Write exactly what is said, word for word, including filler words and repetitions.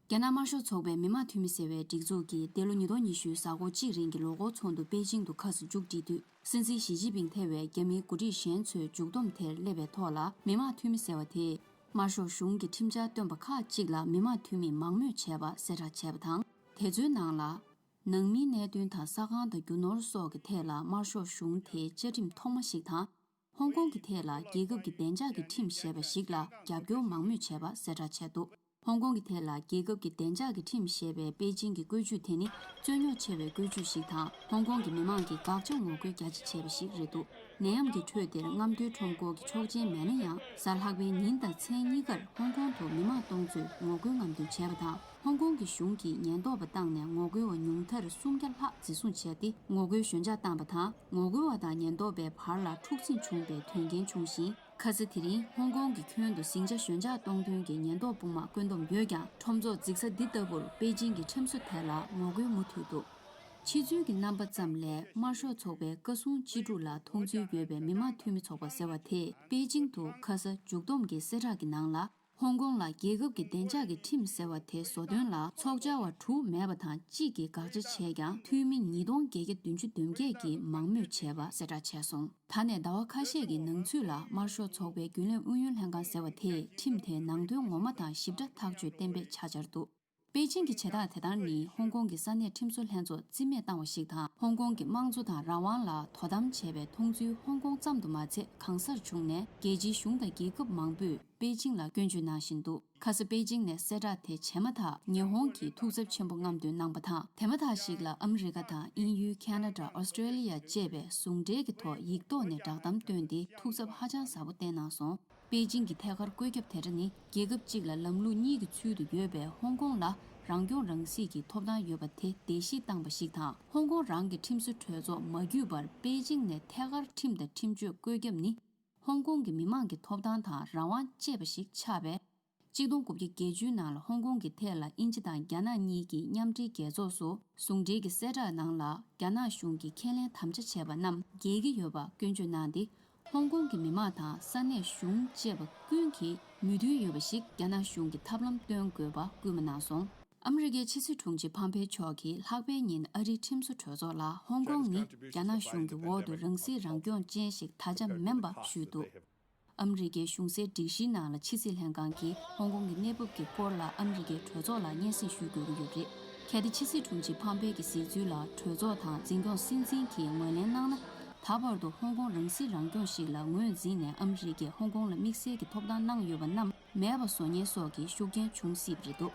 རྒྱ་ནག་དམར་ཤོག་ཚོགས་པའི་མི་དམངས་འཐུས་མི་ཟེར་བའི་སྒྲིག་འཛུགས་ཀྱིས་འདི་ལོ་ཉིས་སྟོང་ཉི་ཤུའི་གཟའ་འཁོར་གཅིག་རིང་གི་ལོ་འཁོར་ཚོགས་འདུ་པེ་ཅིང་དུ་ཁ་སང་མཇུག་བསྒྲིལ་དུས། སྲིད་འཛིན་ཞི་ཅིན་ཕིང་ཐེ་བའི་རྒྱ་མིའི་འགོ་ཁྲིད་གཞན་ཚོའི་མཇུག་བསྡོམས་དེར་སླེབས་པའི་ཐོག་ལ། མི་དམངས་འཐུས་མི་ཟེར་བ་དེས་དམར་ཤོག་གཞུང་གི་ཁྲིམས་འཆར་བཏོན་པ་ཁག་ཅིག་ལ་མི་དམངས་འཐུས་མིས་མང་མོས་བྱས་པ་གསལ་བསྒྲགས་བྱས་པ་དང་། དེ་ཚོའི་ནང་ལ། ནང་མིའི་གནད་དོན་དང་ས་ཁང་དང་རྒྱུ་ནོར་སོགས་ཀྱི་ཐད་ལ་དམར་ཤོག་གཞུང་དེའི་བཅའ་ཁྲིམས་ཐོག་མ་ཞིག་དང་། ཧོང་ཀོང་གི་ཐད་ལ་རྒྱལ་ཁབ་ཀྱི་བདེ་འཇགས་ཀྱི་ཁྲིམས་ཞེས་པ་ཞིག་ལ་རྒྱབ་སྐྱོར་མང་མོས་བྱས་པ་གསལ་བསྒྲགས་བྱས་འདུག་ཧོང་ཀོང་གི་ཐད་ལ་རྒྱལ་ཁབ་ཀྱི་བདེ་འཇགས་ཀྱི་ཁྲིམས་ཞེས་པའི་པེ་ཅིང་གི་བཀོད་ཇུས་དེ་ནི་རྩོད་རྙོག་ཆེ་བའི་བཀོད་ཇུས་ཤིག་དང་། ཧོང་ཀོང་གི་མི་མང་གིས་དགག་བྱ་ངོ་རྒོལ་རྒྱ་ཆེ་བྱས་པ་ཞིག་རེད་འདུག་ནད་ཡམས་ཀྱི་ཁྲོད་དེར་རྔམ་སྟོན་ཁྲོམ་སྐོར་གྱི་ཆོག་མཆན་མེད་ན་ཡང་། གཟའ་ལྷག་པའི་ཉིན་དང་མཚན་གཉིས་ཀར་ཧོང་ཀོང་དུ་མི་མང་སྟོང་ཚོས་ངོ་རྒོལ་རྔམ་སྟོན་བྱས་པ་དང་། ཧོང་ཀོང་གི་གཞུང་གིས་ཉེན་རྟོག་པ་བཏང་ནས་ངོ་རྒོལ་བ་ཉུང་མཐར་སུམ་བརྒྱ་ལྷག་འཛིན་བཟུང་བྱས་ཏེ། ངོ་རྒོལ་ཞོད་འཇགས་བཏང་པ་དང་། ངོ་རྒོལ་བ་དང་ཉེན་རྟོག་པའི་བར་ལ་འཁྲུག་འཛིང་བྱུང་བའི་དོན་རྐྱེན་བྱུང་ཞིང་། ཁ་ས་དེ་རིང་ཧོང་ཀོང་གི་ཁྱོན་དུ་ཟིང་ཆ་ཞོད་འཇགས་གཏོང་མཁན་གྱི་ཉེན་རྟོག་དཔུང་དམག་བཀོད་འདོམས་ཡོད་ཀྱང་། ཁྲོམ་ཚོགས་འཛུགས་ས་འདི་ལྟ་བུར་པེ་ཅིང་གི་ཁྲིམས་བཟོ་དེ་ལ་ངོ་རྒོལ་མུ་མཐུད་འདུག་ཕྱི་ཚུལ་གྱི་རྣམ་པ་ཙམ་ལས་དམར་ཤོག་ཚོགས་པའི་བཀའ་གསུང་ཅི་སྒྲུབ་ལ་མཐོང་ཚུལ་ཡོད་པའི་མི་དམངས་འཐུས་མི་ཚོགས་པ་ཟེར་བ་དེས་པེ་ཅིང་དུ་ཁ་ས་མཇུག་བསྡོམས་ཀྱི་གསལ་བསྒྲགས་ཀྱི་ནང་ལ། ཧོང་ཀོང་ལ་རྒྱལ་ཁབ་ཀྱི་བདེ་འཇགས་ཀྱི་ཁྲིམས་ཟེར་བ་དེ་བཟོ་དོན་ལ་ཚོགས་བཅར་བ་དྲུག་མེད་པ་དང་གཅིག་གིས་དགག་བྱ་བྱས་ཀྱང་། འཐུས་མི་ཉིས་སྟོང་བརྒྱད་བརྒྱ་བདུན་ཅུ་དོན་བརྒྱད་ཀྱིས་མང་མོས་བྱས་པ་གསལ་བསྒྲགས་བྱས་སོང་། ད་ནས་ཟླ་བ་ཁ་ཤས་ཀྱི་ནང་ཚུད་ལ་དམར་ཤོག་ཚོགས་པའི་རྒྱུན་ལས་ཨུ་ཡོན་ལྷན་ཁང་ཟེར་བ་དེས་ཁྲིམས་དེའི་ནང་དོན་ངོ་མ་དང་ཞིབ་ཕྲ་ཐག་གཅོད་གཏན་འབེབས་བྱ་འཆར་འདུག་པེ་ཅིང་གི་བྱེད་སྟངས་དེ་ལྟར་ནི་ཧོང་ཀོང་གི་ས་གནས་ཁྲིམས་བཟོ་ལྷན་ཚོགས་རྩིས་མེད་བཏང་བ་ཞིག་དང་། ཧོང་ཀོང་གི་དམངས་གཙོ་དང་རང་དབང་ལ་དོ་དམ་བྱས་པའི་མཐོང་ཚུལ་ཧོང་ཀོང་ཙམ་དུ་མ་ཚད་གང་སར་བྱུང་ནས། རྒྱལ་སྤྱིའི་གཞུང་དང་རྒྱལ་ཁབ་མང་པོས་པེ་ཅིང་ལ་སྐྱོན་བརྗོད་གནང་བཞིན་འདུག་ཁ་ས་པེ་ཅིང་ནས་གསལ་བསྒྲགས་དེ་བྱས་མ་ཐག་ཉི་ཧོང་གིས་ཐུགས་འཚབ་ཆེན་པོ་རྔམ་སྟོན་གནང་པ་དང་། དེ་མ་ཐག་ཞིག་ལ་ཨ་མི་རི་ཀ་དང་དབྱིན་ཡུལ། ཁ་ན་ཌ། ཨོ་སི་ཀྲེ་ལི་ཡ་བཅས་པས་ཟུང་འབྲེལ་གྱི་ཐོག་ཡིག་ཐོག་ནས་བསྒྲགས་གཏམ་བཏོན་ཏེ་ཐུགས་འཚབ་ཧ་ཅང་ཟབ་པོ་བསྟན་གནང་སོང་། པེ་ཅིང་གི་ཐད་ཀར་བཀོད་ཁྱབ་དེ་འདྲ་ནི། རྒྱལ་ཁབ་གཅིག་ལ་ལམ་ལུགས་གཉིས་ཀྱི་ཚུལ་དུ་ཡོད་པའི་ཧོང་ཀོང་ལ་རང་སྐྱོང་རང་སྲིད་ཀྱི་ཐོབ་ཐང་ཡོད་པ་དེ་བརྡལ་བཤིག་བཏང་པ་ཞིག་དང་། ཧོང་ཀོང་རང་གི་ཁྲིམས་བཟོ་གྲོས་ཚོགས་མ་བརྒྱུད་པར་པེ་ཅིང་ནས་ཐད་ཀར་ཁྲིམས་དང་ཁྲིམས་གཅོད་བཀོད་ཁྱབ་ནི། ཧོང་ཀོང་གི་མི་མང་གི་ཐོབ་ཐང་དང་རང་དབང་བཅས་པ་ཞིག་ཆགས་པས། གཅིག་སྟོང་དགུ་བརྒྱ་བརྒྱད་ཅུའི་ནང་ལ་ཧོང་ཀོང་གི་ཐད་ལ་དབྱིན་ཇི་དང་རྒྱ་ནག་གཉིས་ཀྱི་མཉམ་འབྲེལ་རྒྱལ་ཚོགས་སུ། ཟུང་འབྲེལ་གྱི་གསལ་བསྒྲགས་ནང་ལ། རྒྱ་ནག་གཞུང་གིས་ཁས་ལེན་དམ་བཅའ་བྱས་པ་རྣམས་འགལ་གྱི་ཡོད་པ་སྐྱོན་བརྗོད་གནང་སྟེ། ཧོང་ཀོང་གི་མི་མང་དང་ས་གནས་གཞུང་བཅས་པ་ཀུན་གྱིས་མོས་མཐུན་ཡོད་པ་ཞིག་རྒྱ་ནག་གཞུང་གིས་ཐབས་ལམ་སྟོན་དགོས་པ་སྐུལ་མ་གནང་སོང་། ཨ་མི་རི་ཀའི་ཕྱི་སྲིད་དྲུང་ཆེ་ཕམ་པེ་མཆོག་གིས་ལྷག་པའི་ཉིན་ཨ་རིའི་ཁྲིམས་བཟོ་གྲོས་ཚོགས་ལ། ཧོང་ཀོང་ནི་རྒྱ་ནག་གཞུང་གི་འོག་ཏུ་རང་སྲིད་རང་སྐྱོང་ཅན་ཞིག་ད་ཆ་མིན་པ་ཞུས་འདུག་ཨ་མི་རི་ཀའི་གཞུང་སྲིད་སྒྲིག་གཞིའི་ནང་ལ་ཕྱི་སྲིད་ལྷན་ཁང་གིས་ཧོང་ཀོང་གི་གནས་བབ་ཀྱི་སྐོར་ལ་ཨ་མི་རི་ཀའི་གྲོས་ཚོགས་ལ་སྙན་སེང་ཞུ་དགོས་ཀྱི་ཡོད་པ་རེད། གལ་ཏེ་ཕྱི་སྲིད་དྲུང་ཆེ་ཕམ་པེ་གྱི་གཟིགས་ཚུལ་ལ་གྲོས་ཚོགས་དང་འཛིན་སྐྱོང་སྲིད་འཛིན་གྱིས་ངོས་ལེན་གནང་ན། ད་བར་དུ་ཧོང་ཀོང་རང་སྲིད་རང་སྐྱོང་ཞིག་ལ་ངོས་འཛིན་ནས་ཨ་མི་རི་ཀས་ཧོང་ཀོང་ལ་དམིགས་བསལ་གྱི་ཐོབ་ཐང་གནང་ཡོད་པ་རྣམས་མེད་པ་བཟོ་ཉེན་སོགས་ཀྱི་ཤུགས་རྐྱེན་འབྱུང་སྲིད་པ་རེད་འདུག